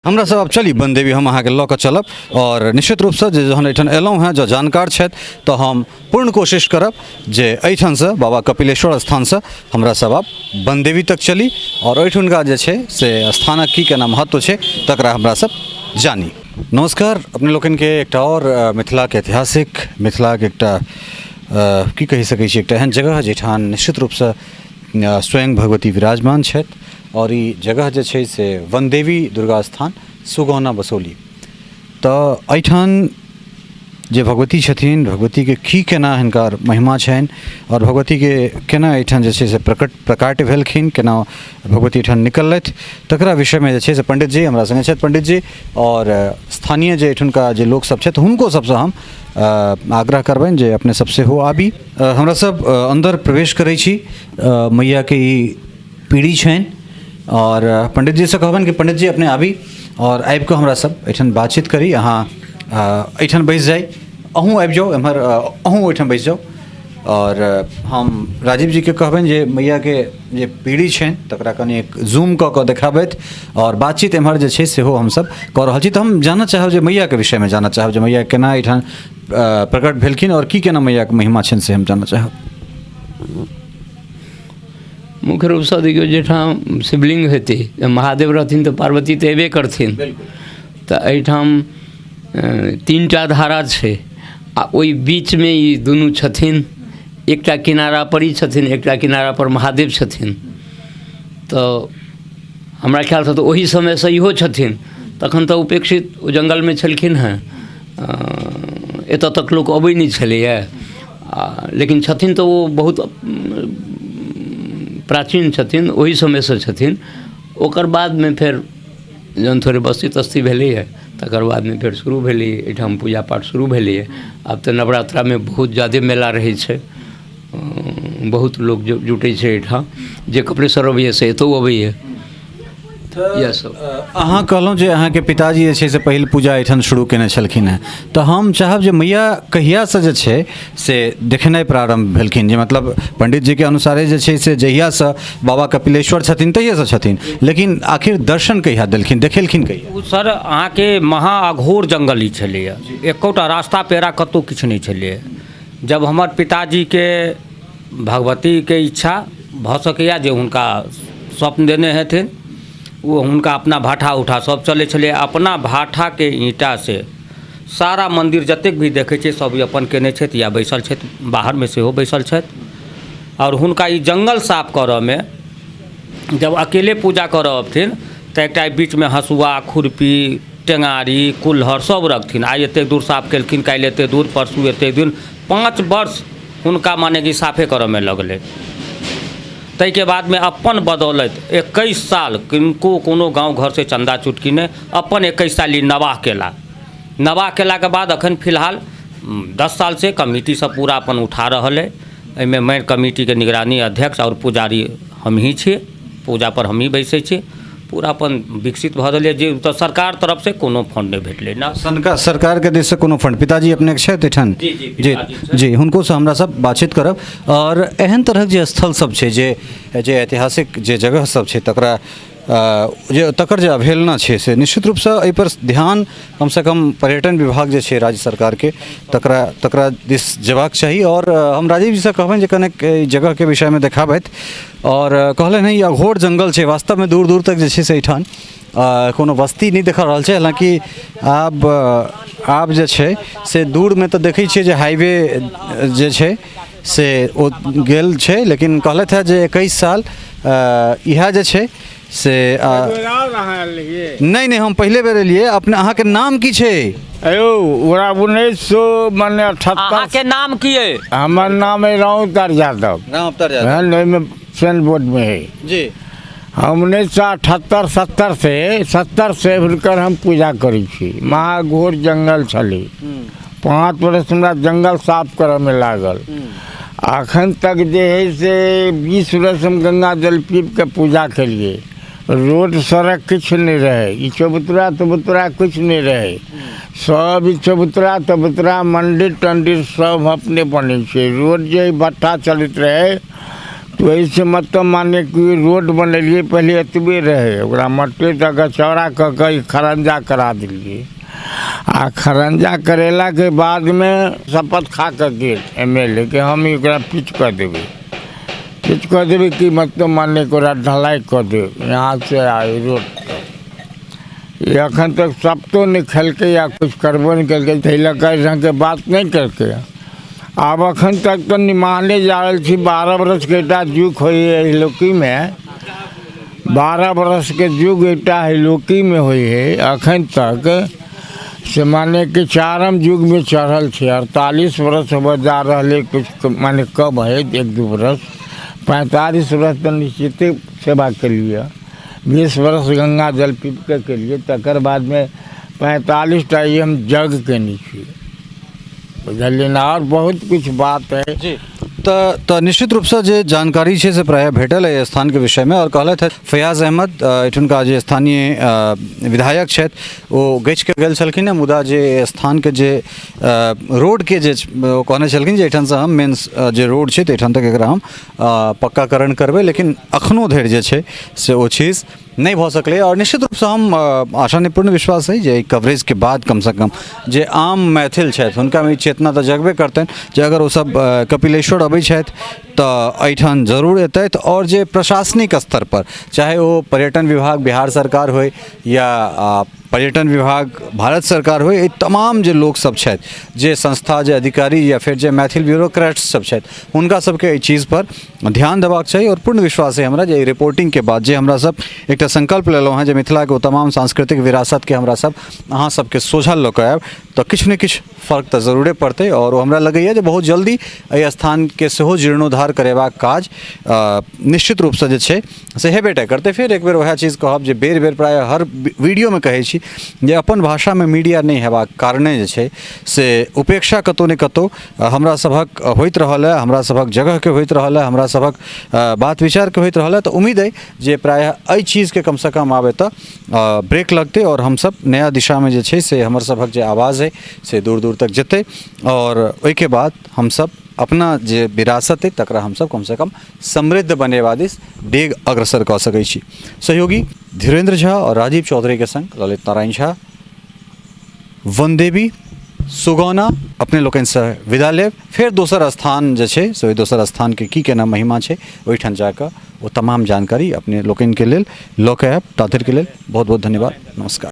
हमरा सब आब चली बनदेवी, हम अहाँके लऽ कऽ चलब आओर निश्चित रूपसँ जे जहन एहिठाम एलहुँ हेँ, जँ जानकार छथि तऽ हम पूर्ण कोशिश करब जे एहिठामसँ बाबा कपिलेश्वर स्थानसँ हमरा सब आब बनदेवी तक चली आओर ओहिठुनका जे छै से स्थानक की केना महत्व छै तकरा हमरा सब जानी। नमस्कार, अपने लोकनिके एकटा आओर मिथिलाके ऐतिहासिक, मिथिलाके एकटा की कहि सकै छी, एकटा एहन जगह जाहिठाम निश्चित रूपसँ स्वयं भगवती विराजमान छथि आओर ई जगह जे छै से वनदेवी दुर्गा स्थान सुगौना बसौली। तऽ एहिठाम जे भगवती छथिन, भगवतीके की केना हिनकर महिमा छनि आओर भगवतीके केना एहिठाम जे छै से प्रकट प्रकाट्य भेलखिन, केना भगवती एहिठाम निकललथि, तकरा विषयमे जे छै से पण्डित जी हमरा सङ्गे छथि। पण्डित जी आओर स्थानीय जे एहिठुनका जे लोकसभ छथि हुनको सभसँ हम आग्रह करबनि जे अपने सब सेहो आबी। हमरा सब अन्दर प्रवेश करै छी, मैयाके ई पीढ़ी छनि आओर पण्डित जीसँ कहबनि कि पण्डित जी अपने आबी आओर आबिकऽ हमरा सब एहिठाम बातचीत करी। अहाँ एहिठाम बैस जाइ, अहूँ आबि जाउ एम्हर, अहूँ ओहिठाम बैस जाउ आओर हम राजीव जीके कहबनि जे मैयाके जे पीढ़ी छनि तकरा कनि जूम कऽ कऽ देखाबथि आओर बातचीत एम्हर जे छै सेहो हमसब कऽ रहल छी। तऽ हम जानऽ चाहब जे मैयाके विषयमे जानऽ चाहब जे मैया केना एहिठाम प्रकट भेलखिन आओर की केना मैयाके महिमा छनि से हम जानऽ चाहब। मुख्य रूपसँ देखियौ, जाहिठाम शिवलिंग हेतै, महादेव रहथिन तऽ पार्वती तऽ अयबे करथिन। तऽ एहिठाम तीनटा धारा छै आ ओहि बीचमे ई दुनू छथिन। एकटा किनारा पर ई छथिन, एकटा किनारा पर महादेव छथिन। तऽ हमरा ख्यालसँ तऽ ओहि समयसँ इहो छथिन। तखन तऽ उपेक्षित ओ जङ्गलमे छलखिन हेँ, एतऽ तक लोक अबै नहि छलैए, लेकिन छथिन तऽ ओ बहुत प्राचीन छथिन, ओहि समयसँ छथिन। ओकर बादमे फेर जहन थोड़े बस्ती तस्ती भेलैए तकर बादमे फेर शुरू भेलै, एहिठाम पूजा पाठ शुरू भेलैए। आब तऽ नवरात्रामे बहुत ज्यादे मेला रहै छै, बहुत लोक जुटै छै एहिठाम। जे कपिलेश्वर अबैए से एतहु अबैए। इएह सब। अहाँ कहलहुँ जे अहाँके पिताजी जे छै से पहिल पूजा एहिठाम शुरू केने छलखिन हेँ, तऽ हम चाहब जे मैया कहियासँ जे छै से देखेनाइ प्रारम्भ भेलखिन, जे मतलब पंडित जीके अनुसारे जे छै से जहियासँ बाबा कपिलेश्वर छथिन तहिएसँ छथिन, लेकिन आखिर दर्शन कहिया देलखिन, देखेलखिन कहिया? ओ सर अहाँके महा अघोर जङ्गल ई छलैए, एकोटा रास्ता पेरा कतहु किछु नहि छलैए। जब हमर पिताजीके भगवतीके इच्छा भऽ सकैए जे हुनका स्वप्न देने हेथिन, ओ हुनका अपना भाठा उठा सब चलै छलै, अपना भाठाके ईंटासँ सारा मन्दिर जतेक भी देखै छियै सब ई अपन केने छथि या बैसल छथि, बाहरमे सेहो बैसल छथि। आओर हुनका ई जङ्गल साफ करऽमे जब अकेले पूजा करऽ अबथिन तऽ एकटा बीचमे हँसुआ, खुरपी, टेङ्गारी, कुल्हड़ सब रखथिन। आइ एतेक दूर साफ केलखिन, काल्हि एतेक दूर, परसू एतेक दिन, 5 वर्ष हुनका माने कि साफे करऽमे लगलै। ताहिके बादमे अपन बदौलत 21 साल किनको कोनो गाँव घरसँ चन्दा चुटकी नहि, अपन 21 साल ई नवाह केला। नवाह केलाके बाद अखन फिलहाल 10 सालसँ कमिटी सब पूरा अपन उठा रहल अइ। एहिमे मेन कमिटीके निगरानी अध्यक्ष आओर पुजारी हमही छी, पूजापर हमही बैसै छी। पूरा अपन विकसित भऽ रहल यऽ जे तऽ सरकार तरफसँ कोनो फंड नहि भेटलै ने। सरकारके दिससँ कोनो फंड? पिताजी अपनेके छथि एहिठाम? जी, जी, जी, पिताजी छथि। जी, हुनकोसँ हमरा सब बातचीत करब। आओर एहन तरहक जे स्थल सब छै, जे ऐतिहासिक जे जगह सब छै तकरा जे तकर जे अवहेलना छै से निश्चित रूपसँ एहिपर ध्यान कमसँ कम पर्यटन विभाग जे छै राज्य सरकारके तकरा दिस जेबाक चाही। आओर हम राजीव जीसँ कहबनि जे कनेक एहि जगहके विषयमे देखाबथि। आओर कहलनि हँ ई अघोर जङ्गल छै, वास्तवमे दूर दूर तक जे छै से एहिठाम कोनो बस्ती नहि देखा रहल छै। हालाँकि आब जे छै से दूरमे तऽ देखै छियै जे हाईवे जे छै से ओ गेल छै, लेकिन कहलथि हँ जे 21 साल इएह जे छै से नहि नहि, हम पहिले बेर एलियै। अपने अहाँके नाम की छै? अयो ओकरा उन्नैस सौ मने 78। अहाँके नाम की अइ? हमर नाम है राम अवतार यादव। राम अवतार यादव। हाँ, ओहिमे सेन बोर्डमे है जी। हम 1978 70 से हुनकर हम पूजा करै छी। महाघोर जंगल छलै, 5 वर्ष हमरा जंगल साफ करऽमे लागल। अखन तक जे है से 20 वर्ष हम गंगा जल पीब के पूजा केलिए। रोड सड़क किछु नहि रहै, ई चबूतरा तबूतरा किछु नहि रहै। सब ई चबूतरा तबूतरा मंदिर तंदिर सब अपने बनै छै। रोड जे भट्ठा चलैत रहै तऽ ओहिसँ मतलब माने कि रोड बनेलियै, पहिले एतबे रहै, ओकरा मट्टी दऽ कऽ चौड़ा कऽ कऽ ई खरंजा करा देलियै। आ खरंजा करेलाके बादमे शपथ खा कऽ गेल MLA के हम एकरा पिच कऽ देबै, पिच कऽ देबै कि मतलब माने कि ओकरा ढलाई कऽ देब यहाँसँ आ रोड तक। ई एखन तक शपथो नहि खेलकै आ किछु करबो नहि केलकै, ताहि लऽ कऽ एहि ढङ्गके बात नहि केलकै। आब एखन तक तऽ निमाहने जा रहल छी। 12 बरसके एकटा युग होइए एहि लोकीमे, 12 बरसके युग एकटा एहि लोकीमे होइ हइ। एखन तक से माने कि चारम युगमे चढ़ल छै, 48 बरस होबऽ जा रहलै, किछु माने कम हइ 1-2 बरस। 45 बरस तऽ निश्चिते सेवा केलिए, 20 बरस गङ्गा जल पीबिके केलिए, तकर बादमे 45 टा ई हम यज्ञ केने छी, बुझलियै ने। आओर बहुत किछु बात है जी। तऽ निश्चित रूपसँ जे जानकारी छै से प्रायः भेटल एहि स्थानके विषयमे। आओर कहलथि हँ फैयाज अहमद, एहिठुनका जे स्थानीय विधायक छथि, ओ गछिके गेल छलखिन हँ, मुदा जे स्थानके जे रोडके जे ओ कहने छलखिन जे एहिठामसँ हम मेन जे रोड छै ताहिठाम तक एकरा हम पक्काकरण करबै, लेकिन एखनो धरि जे छै से ओ चीज नहि भऽ सकलै। आओर निश्चित रूपसँ हम आशा नहि, पूर्ण विश्वास अइ जे एहि कवरेजके बाद कमसँ कम जे आम मैथिल छथि हुनकामे ई चेतना तऽ जगबे करतनि जे अगर ओसभ कपिलेश्वर अबै छथि तऽ एहिठाम जरूर एतथि। आओर जे प्रशासनिक स्तरपर, चाहे ओ पर्यटन विभाग बिहार सरकार होइ या पर्यटन विभाग भारत सरकार होइ, एहि तमाम जे लोकसभ छथि, जे संस्था, जे अधिकारी या फेर जे मैथिल ब्यूरोक्रेट्स सब छथि, हुनका सबके एहि चीजपर ध्यान देबाक चाही। आओर पूर्ण विश्वास अइ हमरा जे एहि रिपोर्टिंगके बाद जे हमरा सब एकटा संकल्प लेलहुँ हेँ जे मिथिलाके ओ तमाम सांस्कृतिक विरासतके हमरा सब अहाँ सबके सोझा लऽ कऽ आयब, तऽ किछु ने किछु फर्क तऽ जरूरे पड़तै। आओर ओ हमरा लगैए जे बहुत जल्दी एहि स्थानके सेहो जीर्णोद्धार करेबाक काज निश्चित रूपसँ जे छै से हेबे टा करतै। फेर एक बेर वएह चीज कहब जे बेर बेर प्रायः हर वीडियोमे कहै छी जे अपन भाषामे मीडिया नहि हेबाक कारणे जे छै से उपेक्षा कतहु ने कतहु हमरा सभक होइत रहल हँ, हमरा सभक जगहके होइत रहल हँ, हमरा सभक बात विचारके होइत रहल हँ। तऽ उम्मीद अइ जे प्रायः एहि चीजके कमसँ कम आब एतऽ ब्रेक लगतै आओर हमसब नया दिशामे जे छै से हमर सभक जे आवाज अइ से दूर दूर तक जेतै। आओर ओहिके बाद हमसब अपना जे विरासत अइ तकरा हमसब कमसँ कम समृद्ध बनेबा दिस डेग अग्रसर कऽ सकै छी। सहयोगी धीरेन्द्र झा आओर राजीव चौधरीके सङ्ग ललित नारायण झा, वनदेवी सुगौना, अपने लोकनिसँ विदा लेब। फेर दोसर स्थान जे छै से ओहि दोसर स्थानके की केना महिमा छै ओहिठाम जाकऽ ओ तमाम जानकारी अपने लोकनिके लेल लऽ कऽ आयब। ताधरिके लेल बहुत बहुत धन्यवाद, नमस्कार।